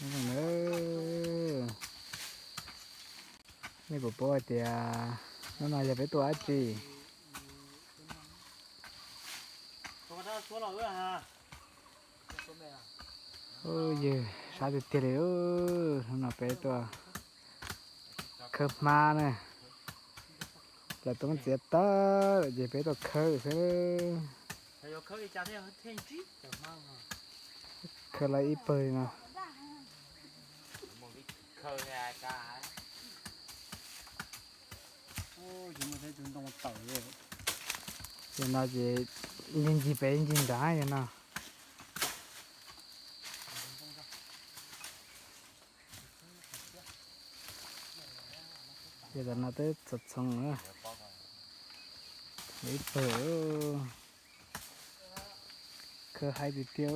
Nej puas paub hais tias hnub no yog peb tuaj dab tsi? Yog sab tiag tiag li, hnub no peb tuaj khawb hmab na. Lawv twb muab txiav tag lawm ces peb tuaj khawb xwb. Khawb lawv ib pawg li no. Ces no ces ncig ncig pem ncig nrad yog no. Ces tam no twb txhoov txhoov lawm ib pawg. Khawb haib tiag tiag.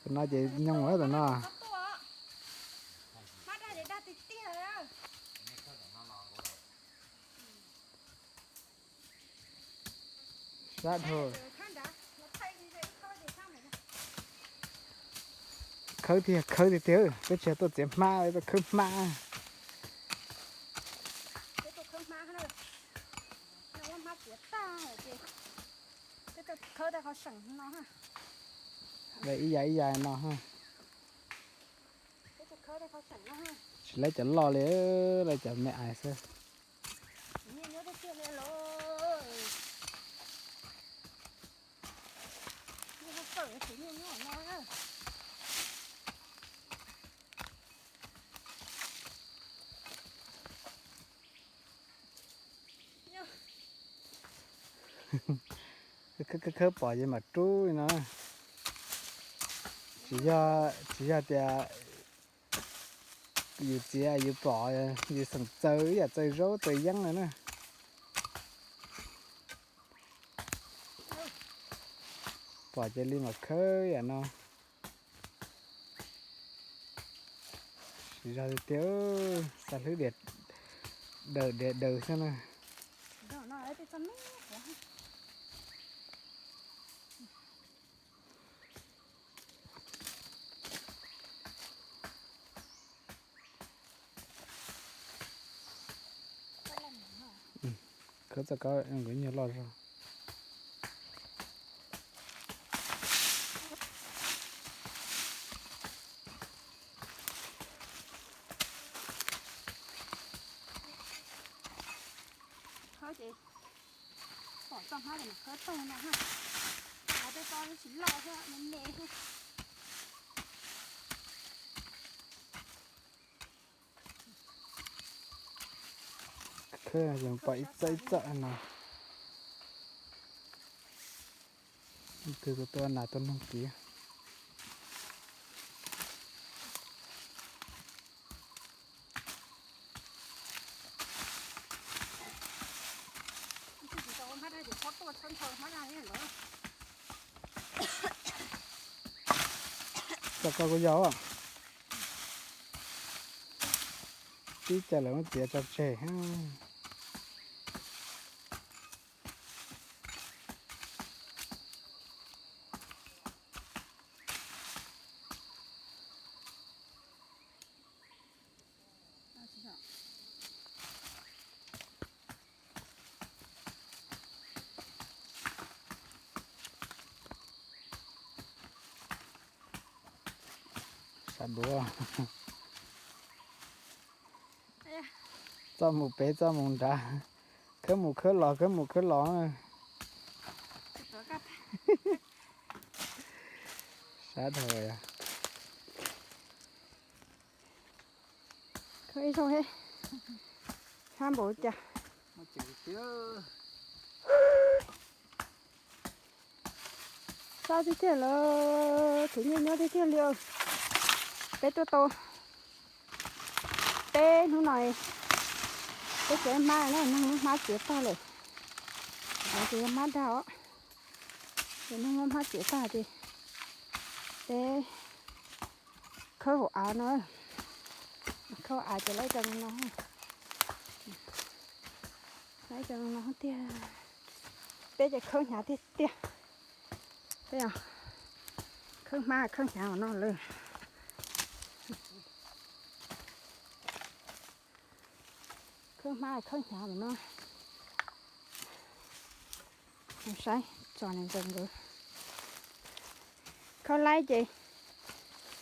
Tus no ces nyooj lawm tus no. Sab dhau. Khawb tiag khawb tiag tiag, peb tsis yog tuaj txiav hmab, peb tuaj khawb hmab. Lawv ib yam ib yam no. Tsis lawv cov loj li, lawv cov me ais xwb. Khawb khawb pom ces mam rub li no. Tsis yog, tsis yog tias yus txiav yus pom, yus xeem txaws ib yam txaws zaub txaws yeeb no na. Pom ces li mam khawb yam no. Siv zog tiag tiag, xa hlwb diav daws diav daws xwb na. Khawb txoj kab nkawd nyuag loj zog. Khawb ces pom txoj hmab ces khawb tag no ha. Hais tej ko tsis loj thiab, me me thiab. Khawb ces pom ib txoj ib txoj no. Ib tug tuaj nas tuaj noog kiv. Txoj koj kuj yog. Tib cag lawv muab txiav tso tseg. Sab duav. Txoj mus pem txoj mus nrad. Khawb mus khawb los khawb mus khawb los. Sab dhau. Khawb ib zaug thiab. Sab npaum cas. Sab tiag tiag lawm, khwv nyiaj nyob tiag tiag li. Peb tuaj tau peb hnub no, peb txiav hmab na, neeg muab hmab txiav tag lawm. Ces yog hmab dag os, ces neeg muab hmab txiav tag ces peb khawb hauv av no, khawb hauv av ces lawv cov no. Cov no tiag, peb ces khawb hnyav tiag tiag. Peb khawb hmab khawb hnyav no lawm. Khawb hmab khawb hnyav no. Saib tso ne ntawd nkawd khawb laib ces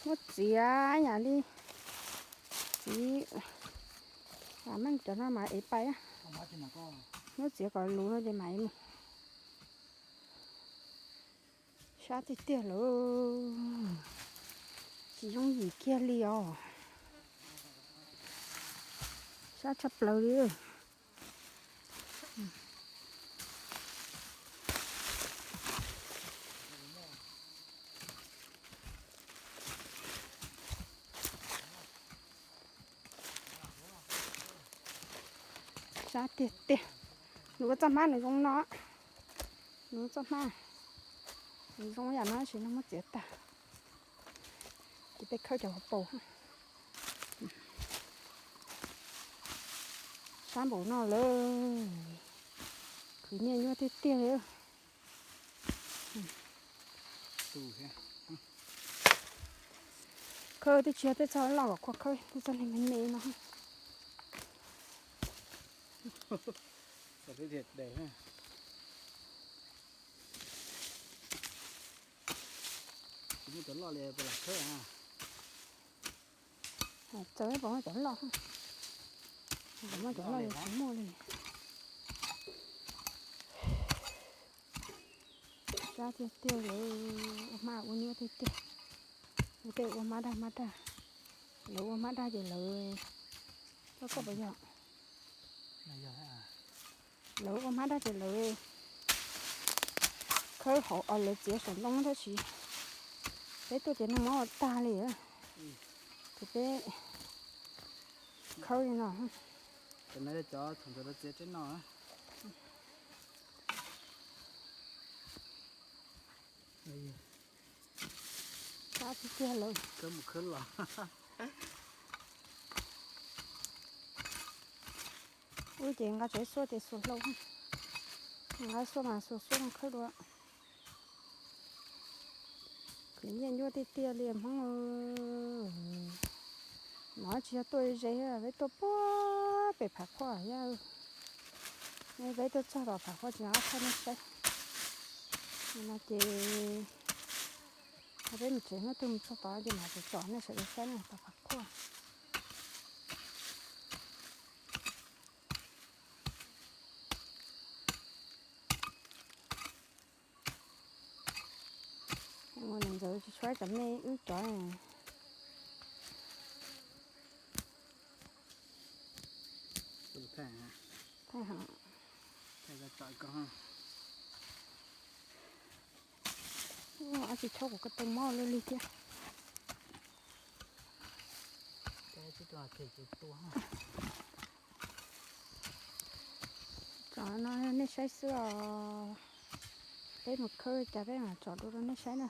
muab txiav yam li txiv, meej cov no mas ev pais, muab txiav kom luv no ces mam ev mus. Sab tiag tiag lawm, tsis yooj yim kiag li os. Sab tshaj plaws li. Sab tiag tiag. Nws ua txoj hmab nws zoo no. Nws ua txoj hmab nws zoo yam no tab sis no muab txiav tag. Ces peb khawb cov hauv paus. Sab npaum no lawm, khwv nyiaj nyuaj tiag tiag li. Khawb twb tsis yog tej txoj loj kom khawb, tej txoj me me no. Txawm pom cov loj, pom cov loj tsis muaj li. Sab tiag tiag lawm, ua hmab ua nyuaj tiag tiag. Tej ua hmab dag hmab dag, lawv ua hmab dag ces lawv, koj puas yog? Lawv ua hmab dag ces lawv khawb hauv, lawv txiav saum ntoo tab sis peb tuaj ces nag hmo ua tag li. Ces peb khawb li no. Cov no cov thaum ntawd lawv txiav teb no. Sab tiag tiag lawm. Ub, ces nqa tsev xuaj ces xuas hlau, nqa xuaj mas xuas xuaj no khawb dua. Khwv nyiaj nyuaj tiag tiag li Hmoob. No tsis yog tuaj ze, peb tuaj puag pem Phav Khuaj thiab. Peb tuaj txog tom Phav Khuaj tsis nqa qhov nej saib. No ces peb mus tsev, hnub twg mus txog tod ces mam tsom nej sawv daws saib na, tom Phav Khuaj. Ua ntawd tsis tshuav cov me wb cov. Thaij hov. Ua tsis tshua kuv ko taw mob luaj li thiab. Tsom no nej saib xwb os. Peb mus khawb cas peb mam tsom dua rau nej saib na.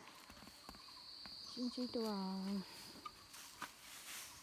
Sib ntsib dua.